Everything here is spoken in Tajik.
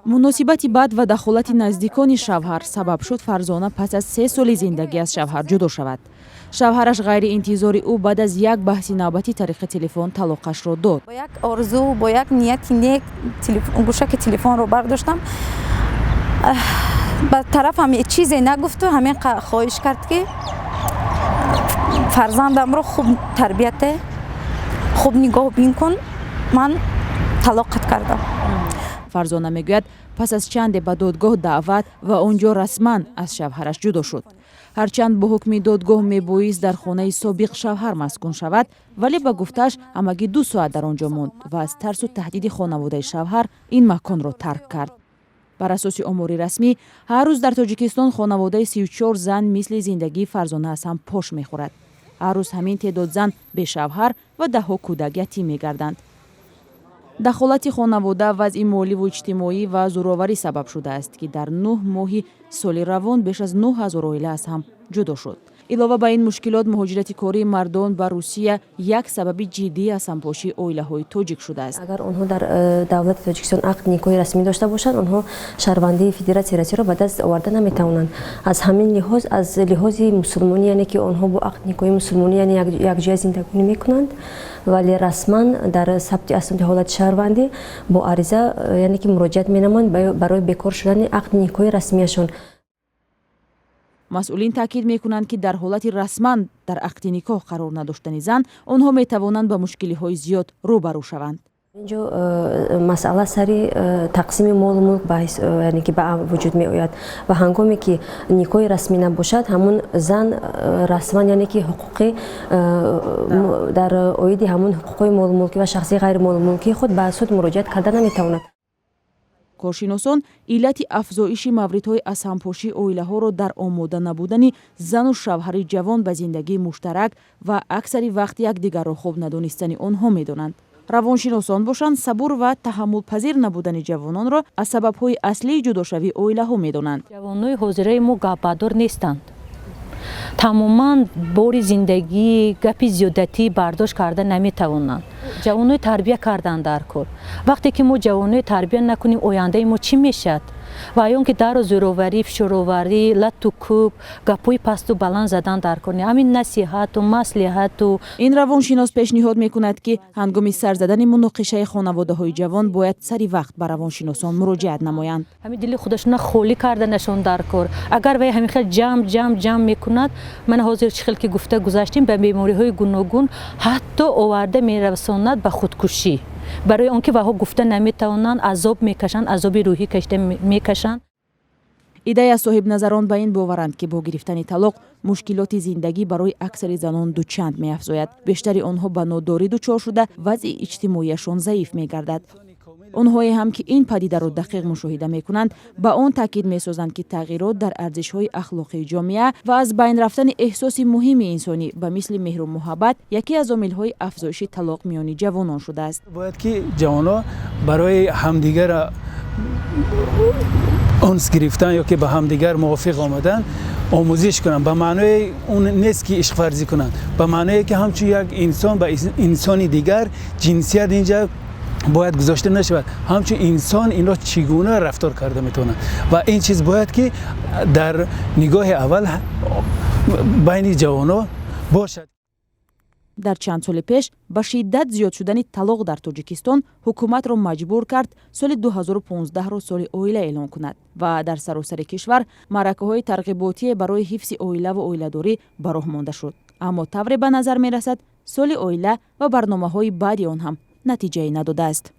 Муносибати бад ва дахолати наздикони шавҳар сабаб шуд, Фарзона пас аз 3 соли зиндагӣ аз шавҳар ҷудо шавад. Шавҳараш ғайриинтизори ӯ баъд аз як баҳси навбатӣ тариқи телефон талоқашро дод. Бо як орзу, бо як нияти нек гӯшаки телефонро бардоштам. Ба тарафам чизе нагуфту ҳамин хоҳиш кард, ки фарзандамро хуб тарбияте, хуб нигоҳбин кун, ман талоқат кардам. Фарзона мегӯяд, пас аз чанде ба додгоҳ даъват ва он ҷо расман аз шавҳараш ҷудо шуд. Ҳарчанд бо ҳукми додгоҳ мебоист дар хонаи собиқ шавҳар маскун шавад, вале, ба гуфтааш, ҳамагӣ 2 соат дар он ҷо монд ва аз тарсу таҳдиди хонаводаи шавҳар ин маконро тарк кард. Бар асоси омори расмӣ, ҳар рӯз дар Тоҷикистон хонаводаи 34 зан мисли зиндагии Фарзона аз ҳам пош мехӯрад. Ҳар рӯз ҳамин теъдод зан бешавҳар ва даҳҳо кӯдак ятим мегарданд. Дахолати хонавода, вазъи моливу иҷтимоӣ ва зӯроварӣ сабаб шудааст, ки дар 9 моҳи соли равон беш аз 9000 оила аз ҳам ҷудо шуд. Илова ба ин мушкилот, муҳоҷирати кории мардон ба Русия як сабаби ҷиддии аз ҳампошии оилаҳои тоҷик шудааст. Агар онҳо дар давлати Тоҷикистон ақди никоҳи расмӣ дошта бошанд, онҳо шаҳрвандии Федератсияи Россияро ба даст оварда наметавонанд. Аз ҳамин лиҳоз, аз лиҳози мусулмонӣ, яъне ки онҳо бо ақди никоҳи мусулмонӣ, яъне якҷоя зиндагонӣ мекунанд, вале расман дар сабти асноди ҳолати шаҳрвандӣ бо ариза, яъне ки муроҷиат менамоянд барои бекор шудани ақди никоҳи расмияшон. Масъулин таъкид мекунанд, ки дар ҳолати расман дар ақди никоҳ қарор надоштани зан, онҳо метавонанд ба мушкилиҳои зиёд рӯ ба рӯ шаванд. Инҷо масъала сари тақсими молу мулк, яъне ки ба вуҷуд меояд ва ҳангоме ки никоҳи расмӣ набошад, ҳамун зан расман, яъне ки ҳуқуқӣ дар оиди ҳамун ҳуқуқҳои молумулкӣ ва шахсии ғайримолумулкии худ ба суд муроҷиат карда наметавонад. Коршиносон иллати афзоиши мавридҳои аз ҳампошии оилаҳоро дар омода набудани зану шавҳари ҷавон ба зиндагии муштарак ва аксари вақт якдигарро хуб надонистани онҳо медонанд. Равоншиносон бошанд, сабур ва таҳаммулпазир набудани ҷавононро аз сабабҳои аслии ҷудошавии оилаҳо медонанд. Ҷавонои ҳозираи мо гапбардор нестанд тамоман, бори зиндагӣ, гапи зиёдатӣ бардошт карда наметавонанд. Ҷавонои тарбия карданд дар кор. Вақте ки мо ҷавонои тарбия накунем, ояндаи мо чӣ мешавад? Ва он ки дару зӯроварӣ, фишороварӣ, лату кӯб, гапҳои пасту баланд задан дар кор, ҳамин насиҳату маслиҳату. Ин равоншинос пешниҳод мекунад, ки ҳангоми сар задани муноқишаи хонаводаҳои ҷавон бояд сари вақт ба равоншиносон муроҷиат намоянд. Ҳамин дили худашона холӣ карданашон дар кор. Агар вай ҳамин хел ҷамъ, ҷамъ, ҷамъ мекунад, ман ҳозир чӣ хел ки гуфта гузаштем, ба бемориҳои гуногун ҳатто оварда мерасонад, ба худкушӣ, барои он ки ваҳо гуфта наметавонанд, азоб мекашанд, азоби рӯҳӣ кашида мекашанд. Иддаи аз соҳибназарон ба ин боваранд, ки бо гирифтани талоқ мушкилоти зиндагӣ барои аксари занон дучанд меафзояд. Бештари онҳо ба нодорӣ дучор шуда, вазъи иҷтимоияшон заиф мегардад. Онҳое ҳам, ки ин падидаро дақиқ мушоҳида мекунанд, ба он таъкид месозанд, ки тағйирот дар арзишҳои ахлоқии ҷомеа ва аз байн рафтани эҳсоси муҳими инсонӣ ба мисли меҳру муҳаббат яке аз омилҳои афзоиши талоқ миёни ҷавонон шудааст. Бояд ки ҷавонҳо барои ҳамдигара унс гирифтан ё ки ба ҳамдигар мувофиқ омадан омӯзиш кунанд. Ба маънои он нест, ки ишқварзӣ кунанд, ба маъное ки ҳамчун як инсон ба инсони дигар, ҷинсият инҷа бояд гузошта нашавад, ҳамчун инсон инро чӣ гуна рафтор карда метавонанд ва ин чиз бояд ки дар нигоҳи аввал байни ҷавонҳо бошад. Дар чанд соли пеш ба шиддат зиёд шудани талоқ дар Тоҷикистон ҳукуматро маҷбур кард соли 2015-ро соли оила эълон кунад ва дар саросари кишвар маъракаҳои тарғиботие барои ҳифзи оилаву оиладорӣ ба роҳ монда шуд. Аммо тавре ба назар мерасад, соли оила ва барномаҳои баъди он ҳам натиҷае надодааст.